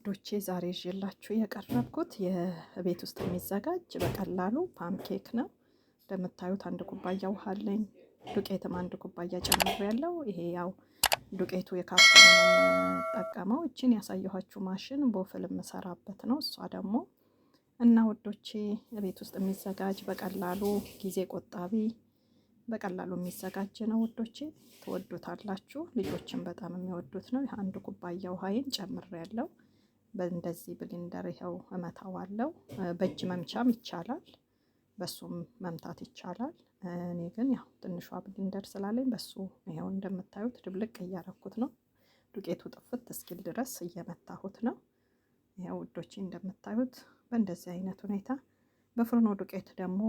ውዶቼ ዛሬ ይዤላችሁ የቀረብኩት የቤት ውስጥ የሚዘጋጅ በቀላሉ pancake ነው። እንደምታዩት አንድ ኩባያ ውሃ አለኝ። ዱቄትም አንድ ኩባያ ጨምሬያለሁ። ይሄ ያው ዱቄቱ የካርቶን ነው የምጠቀመው። እችን ያሳየኋችሁ ማሽን waffle የምሰራበት ነው። እሷ ደግሞ እና ውዶቼ ቤት ውስጥ የሚዘጋጅ በቀላሉ ጊዜ ቆጣቢ በቀላሉ የሚዘጋጅ ነው ውዶቼ፣ ትወዱታላችሁ። ልጆችን በጣም የሚወዱት ነው። አንድ ኩባያ ውሃዬን ጨምሬያለሁ። በእንደዚህ blender ይኸው እመታዋለሁ። በእጅ መምቻም ይቻላል፣ በሱም መምታት ይቻላል። እኔ ግን ያው ትንሿ blender ስላለኝ በሱ ይኸው እንደምታዩት ድብልቅ እያረኩት ነው። ዱቄቱ ጥፍት እስኪል ድረስ እየመታሁት ነው። ይኸው ውዶቼ እንደምታዩት በእንደዚህ አይነት ሁኔታ በፍርኖ ዱቄት ደግሞ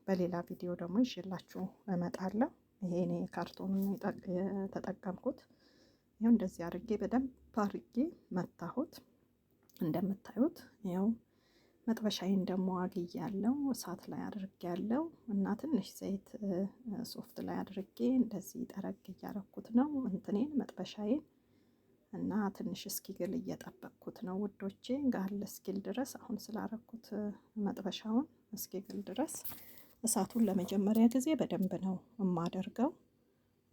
በሌላ ቪዲዮ ደግሞ ይዤላችሁ እመጣለሁ። ይሄ እኔ ካርቶኑን የተጠቀምኩት። ይኸው እንደዚህ አድርጌ በደንብ አድርጌ መታሁት እንደምታዩት። ይኸው መጥበሻዬን ደግሞ አግያለሁ፣ እሳት ላይ አድርጌያለሁ እና ትንሽ ዘይት ሶፍት ላይ አድርጌ እንደዚህ ጠረግ እያረኩት ነው እንትኔን መጥበሻዬን እና ትንሽ እስኪግል እየጠበቅኩት ነው ውዶቼ። ጋል እስኪል ድረስ አሁን ስላረኩት መጥበሻውን እስኪግል ድረስ እሳቱን ለመጀመሪያ ጊዜ በደንብ ነው የማደርገው፣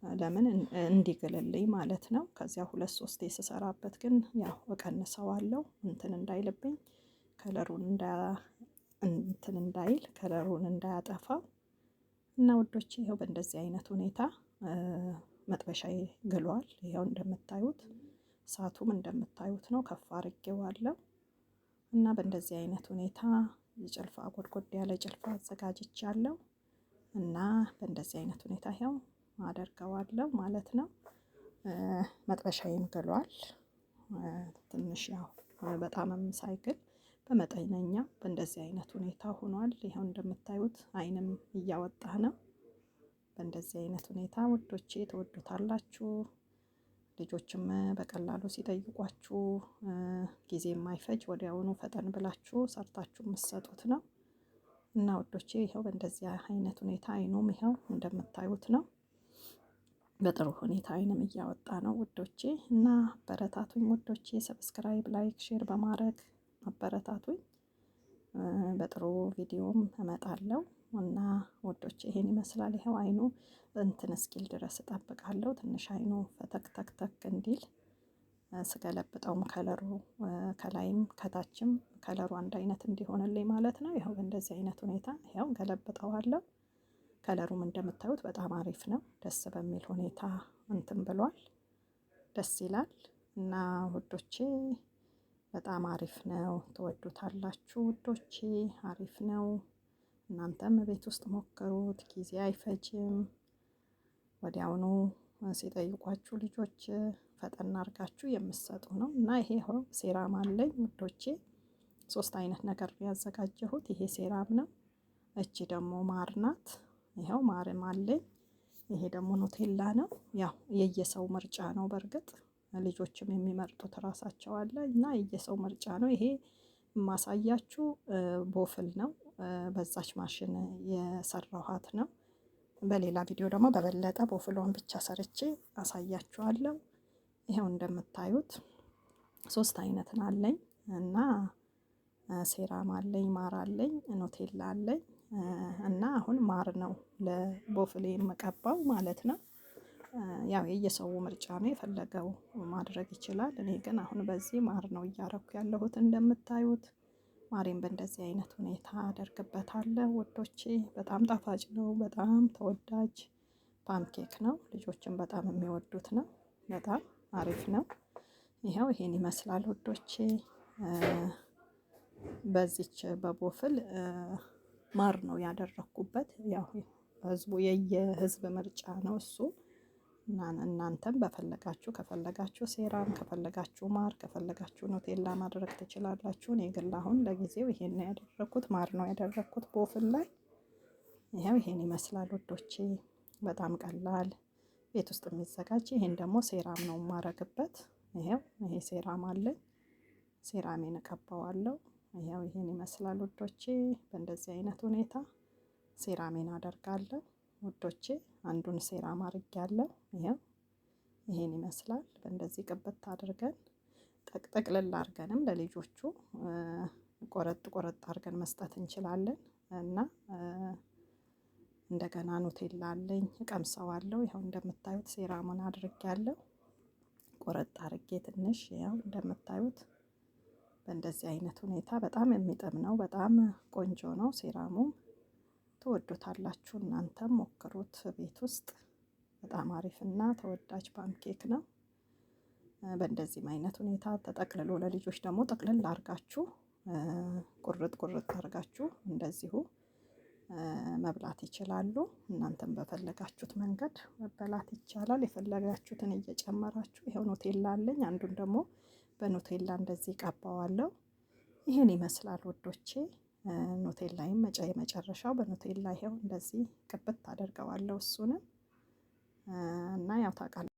ለምን እንዲግልልኝ ማለት ነው። ከዚያ ሁለት ሶስቴ ስሰራበት ግን ያው እቀንሰዋለሁ እንትን እንዳይልብኝ color ኡን እንትን እንዳይል color ኡን እንዳያጠፋው እና ውዶቼ ይኸው በእንደዚህ አይነት ሁኔታ መጥበሻዬ ግሏል። ይኸው እንደምታዩት እሳቱም እንደምታዩት ነው፣ ከፍ አድርጌዋለሁ እና በእንደዚህ አይነት ሁኔታ የጭልፋ ጎድጎድ ያለ ጭልፋ አዘጋጅቻለሁ እና በእንደዚህ አይነት ሁኔታ ይኸው አደርገዋለሁ ማለት ነው። መጥበሻዬም ግሏል። ትንሽ ያው በጣምም ሳይግል በመጠነኛ በእንደዚህ አይነት ሁኔታ ሆኗል። ይኸው እንደምታዩት አይንም እያወጣ ነው። በእንደዚህ አይነት ሁኔታ ውዶቼ ትወዱታላችሁ። ልጆችም በቀላሉ ሲጠይቋችሁ ጊዜ የማይፈጅ ወዲያውኑ ፈጠን ብላችሁ ሰርታችሁ የምትሰጡት ነው እና ውዶቼ ይኸው በእንደዚህ አይነት ሁኔታ አይኑም ይኸው እንደምታዩት ነው። በጥሩ ሁኔታ አይንም እያወጣ ነው ውዶቼ እና አበረታቱኝ ውዶቼ። subscribe፣ like፣ share በማድረግ አበረታቱኝ። በጥሩ ቪዲዮም እመጣለሁ እና ውዶቼ ይሄን ይመስላል። ይኸው አይኑ እንትን እስኪል ድረስ እጠብቃለሁ። ትንሽ አይኑ ፈተክተክተክ እንዲል ስገለብጠውም color ኡ ከላይም ከታችም color ኡ አንድ አይነት እንዲሆንልኝ ማለት ነው። ይኸው በእንደዚህ አይነት ሁኔታ ይኸው ገለብጠዋለሁ። color ኡም እንደምታዩት በጣም አሪፍ ነው። ደስ በሚል ሁኔታ እንትን ብሏል። ደስ ይላል እና ውዶቼ በጣም አሪፍ ነው። ትወዱታላችሁ ውዶቼ፣ አሪፍ ነው። እናንተም ቤት ውስጥ ሞክሩት። ጊዜ አይፈጅም። ወዲያውኑ ሲጠይቋችሁ ልጆች ፈጠን አድርጋችሁ የምትሰጡ ነው እና ይሄ serum አለኝ ውዶቼ። ሶስት አይነት ነገር ያዘጋጀሁት። ይሄ serum ነው። እቺ ደግሞ ማር ናት። ይኸው ማርም አለኝ። ይሄ ደግሞ ኑቴላ ነው። ያው የየሰው ምርጫ ነው። በእርግጥ ልጆችም የሚመርጡት ራሳቸው አለ እና የየሰው ምርጫ ነው። ይሄ የማሳያችሁ waffle ነው። በዛች ማሽን የሰራኋት ነው። በሌላ ቪዲዮ ደግሞ በበለጠ waffle ኧን ብቻ ሰርቼ አሳያችኋለሁ። ይኸው እንደምታዩት ሶስት አይነት አለኝ እና serum አለኝ፣ ማር አለኝ፣ ኑቴላ አለኝ እና አሁን ማር ነው ለ waffle ኤ የምቀባው ማለት ነው። ያው የየሰው ምርጫ ነው፣ የፈለገው ማድረግ ይችላል። እኔ ግን አሁን በዚህ ማር ነው እያረኩ ያለሁት እንደምታዩት። ማሬን በእንደዚህ አይነት ሁኔታ አደርግበታለሁ ውዶቼ። በጣም ጣፋጭ ነው። በጣም ተወዳጅ pancake ነው። ልጆችን በጣም የሚወዱት ነው። በጣም አሪፍ ነው። ይኸው ይሄን ይመስላል ውዶቼ። በዚች በ waffle ማር ነው ያደረኩበት። ያው ህዝቡ የየህዝብ ምርጫ ነው እሱ። እናንተም በፈለጋችሁ ከፈለጋችሁ serum ከፈለጋችሁ ማር ከፈለጋችሁ ኑቴላ ማድረግ ትችላላችሁ። እኔ ግን አሁን ለጊዜው ይሄን ነው ያደረኩት፣ ማር ነው ያደረኩት waffle ላይ። ይኸው ይሄን ይመስላል ውዶቼ። በጣም ቀላል ቤት ውስጥ የሚዘጋጅ። ይሄን ደግሞ serum ነው የማረግበት። ይሄው ይሄ serum አለኝ፣ serum ኤን እቀባዋለሁ። ይሄው ይሄን ይመስላል ውዶቼ። በእንደዚህ አይነት ሁኔታ serum ኤን አደርጋለሁ ውዶቼ። አንዱን serum አድርጌያለሁ። ይሄው ይሄን ይመስላል። በእንደዚህ ቅብት አድርገን ጠቅልል አድርገንም ለልጆቹ ቆረጥ ቆረጥ አድርገን መስጠት እንችላለን። እና እንደገና ኑቴላ አለኝ እቀምሰዋለሁ። ይኸው እንደምታዩት serum ኡን አድርጌያለሁ። ቆረጥ አድርጌ ትንሽ ያው እንደምታዩት በእንደዚህ አይነት ሁኔታ በጣም የሚጥም ነው። በጣም ቆንጆ ነው። serum ኡ ትወዱታላችሁ። እናንተም ሞክሩት ቤት ውስጥ በጣም አሪፍና ተወዳጅ pancake ነው። በእንደዚህም አይነት ሁኔታ ተጠቅልሎ ለልጆች ደግሞ ጠቅልል አርጋችሁ ቁርጥ ቁርጥ አርጋችሁ እንደዚሁ መብላት ይችላሉ። እናንተም በፈለጋችሁት መንገድ መበላት ይቻላል። የፈለጋችሁትን እየጨመራችሁ ይኸው ኑቴላ አለኝ። አንዱን ደግሞ በኑቴላ እንደዚህ ቀባዋለሁ። ይህን ይመስላል ውዶቼ። ኑቴላይም የመጨረሻው በኑቴላ ይኸው እንደዚህ ቅብት አደርገዋለሁ እሱንም እና ያው ታውቃላችሁ።